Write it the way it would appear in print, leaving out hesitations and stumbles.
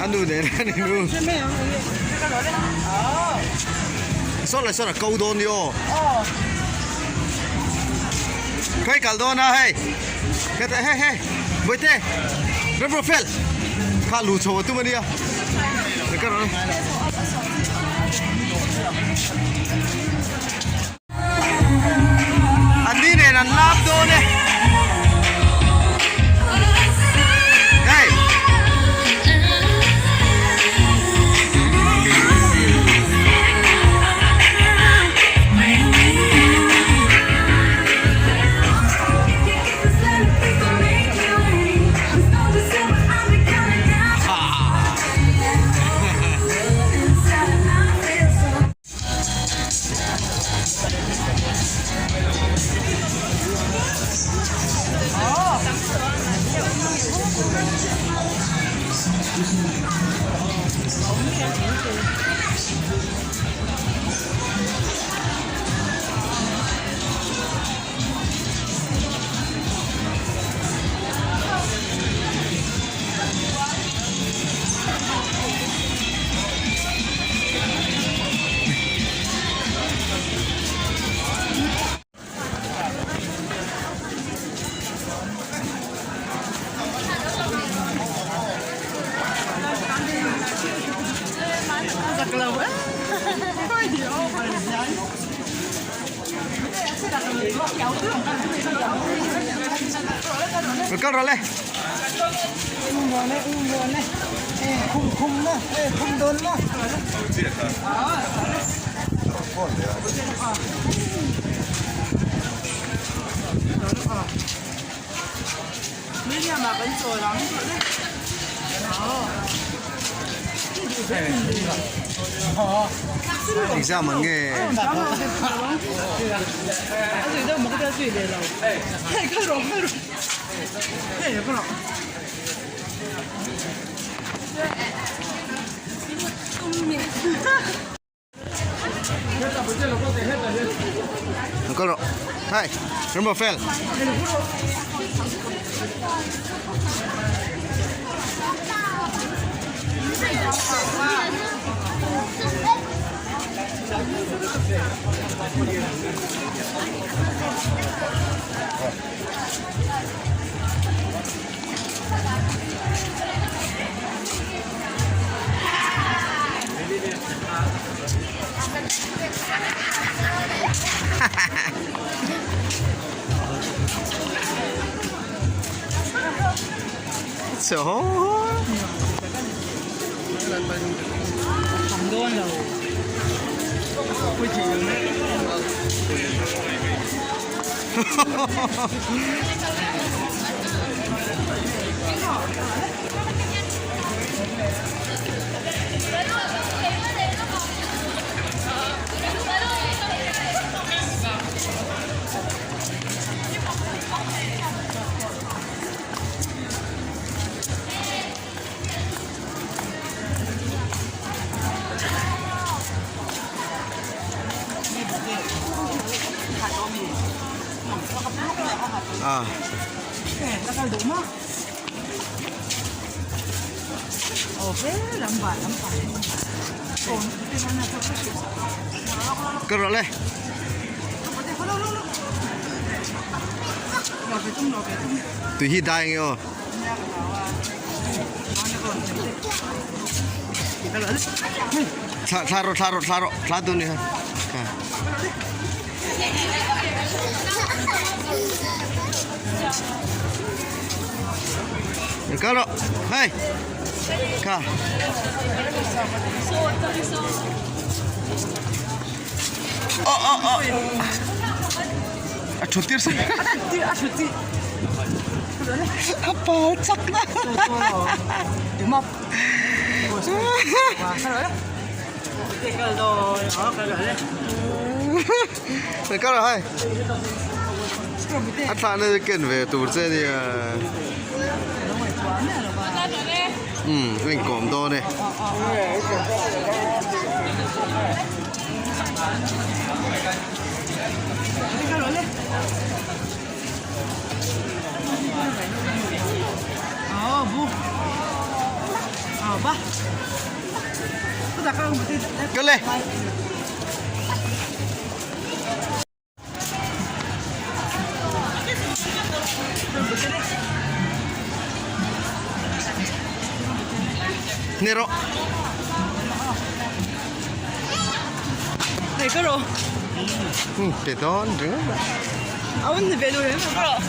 A nu nen a ni nu. Saw leh sawn a ko dawn ni aw. Khawi kal dawn a hei. Heta hei hei Bawihte Remro fel kha lu chho a tum a nia. Ka rawn. An ni nen an lap dawn e. Hey! Kal rawh le. Exam an nge. Kal rawh. Hai, rembo fel. So À. Kal rawh le. Tui hi dai nge aw. Thla thla rawh thla rawh thla rawh thla dun ni ha. Kal rawh hei kha. Oh oh oh. A thut tir sak. A thut tir. A pal chak na. Kal rawh hei. A thlah na ken ve tur che nia. Umm a inkawm dawn e. Kal le. Ni rawh. Nei ka rawh. Pe dawn ringawt a. A un ni ve duh reng ka rawh.